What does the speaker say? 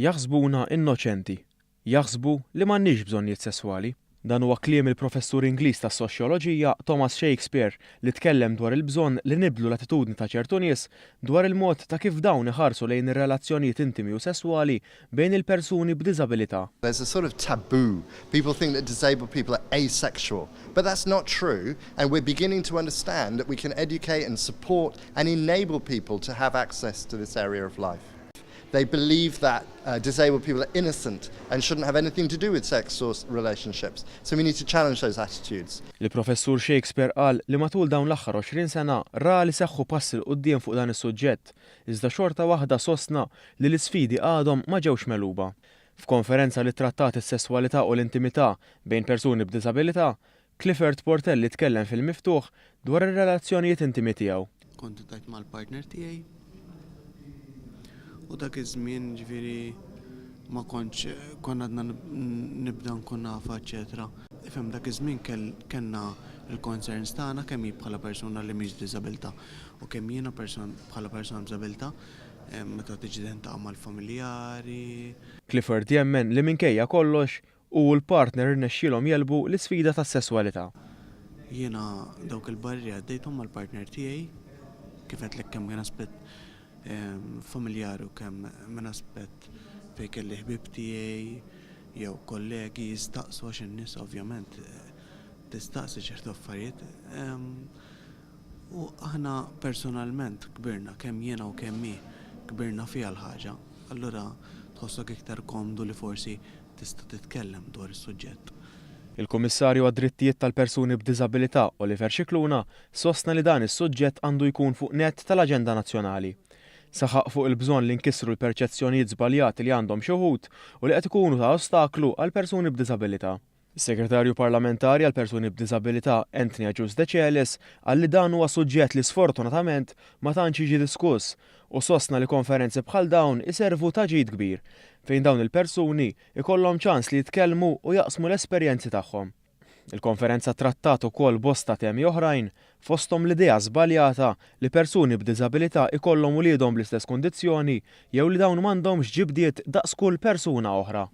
Jaħsbuna innoċenti. Jaħsbu li m'għandniex bżonnijiet sesswali. Dan huwa kliem il-professur Ingliż tas-soċjoloġija Thomas Shakespeare li tkellem dwar il-bżonn li nibdlu l-attitudni ta' ċertu nies dwar il-mod ta' kif dawn iħarsu lejn ir-relazzjonijiet intimi u sesswali bejn il-persuni b'diżabilità. There's a sort of taboo. People think that disabled people are asexual, but that's not true, and we're beginning to understand that we can educate and support and enable people to have access to this area of life. They believe that disabled people are innocent and shouldn't have anything to do with sex or relationships. So we need to challenge those attitudes. Il-Professur Shakespeare qal li matul dawn l-aħħar 20 sena ra li seħħu passi 'l quddiem fuq dan is-suġġett, iżda xorta waħda sostna li l-isfidi għadhom ma ġewx megħluba. F'konferenza li trattat is-sesswalità u l-intimità bejn persuni b'diżabilità, Clifford Portelli tkellem fil-miftuħ dwar ir-relazzjonijiet intimi tiegħu. Kont iltqajt mal-partner tiegħi u dak iż-żmien, ġifieri, ma kontx konna għadna nibda nkun nafa, eċetera. Ifhem, dak iż-żmien kellna il-concerns tagħna, kemm hi bħala persuna li mhix b'diżabilità u kemm jiena person bħala persuna b'diżabilità, meta tiġi tintaqa' mal-familjari. Clifford jemmen li minkejja kollox u l-partner irnexxielhom jegħlbu l-isfida tas-sesswalità. Jiena dawk il-barrieri għaddejthom mal-partner tiegħi, kif għedtlek, kemm kien aspett familjari u kemm minn aspett fejn kelli ħbieb tiegħi jew kollegi jistaqsu, għax in-nies ovvjament tistaqsi ċertu affarijiet. U aħna personalment kbirna, kemm jiena u kemm hi, kbirna fiha l-ħaġa. Allura tħossok iktar komdu li forsi tista' titkellem dwar is-suġġett. Il-Kummissarju għad-Drittijiet tal-Persuni b'Diżabilità Oliver Scicluna sostna li dan is-suġġett għandu jkun fuq nett tal-Aġenda Nazzjonali. Saħaq fuq il-bżonn li nkissru l-perċezzjonijiet żbaljati li għandhom xi wħud u li qed ikunu ta' ostaklu għal persuni b'diżabilità. Is-Segretarju Parlamentari għal Persuni b'Diżabilità Anthony Agius Decelis qal li dan huwa suġġett li sfortunatament ma tantx jiġi diskuss u sostna li konferenzi bħal dawn iservu ta' ġid kbir fejn dawn il-persuni ikollhom ċans li jitkellmu u jaqsmu l-esperjenzi tagħhom. Il-konferenza trattat ukoll bosta temi oħrajn, fosthom l-idea żbaljata li persuni b'diżabilità ikollhom uliedhom bl-istess kundizzjoni jew li dawn m'għandhomx ġibdiet daqs kull persuna oħra.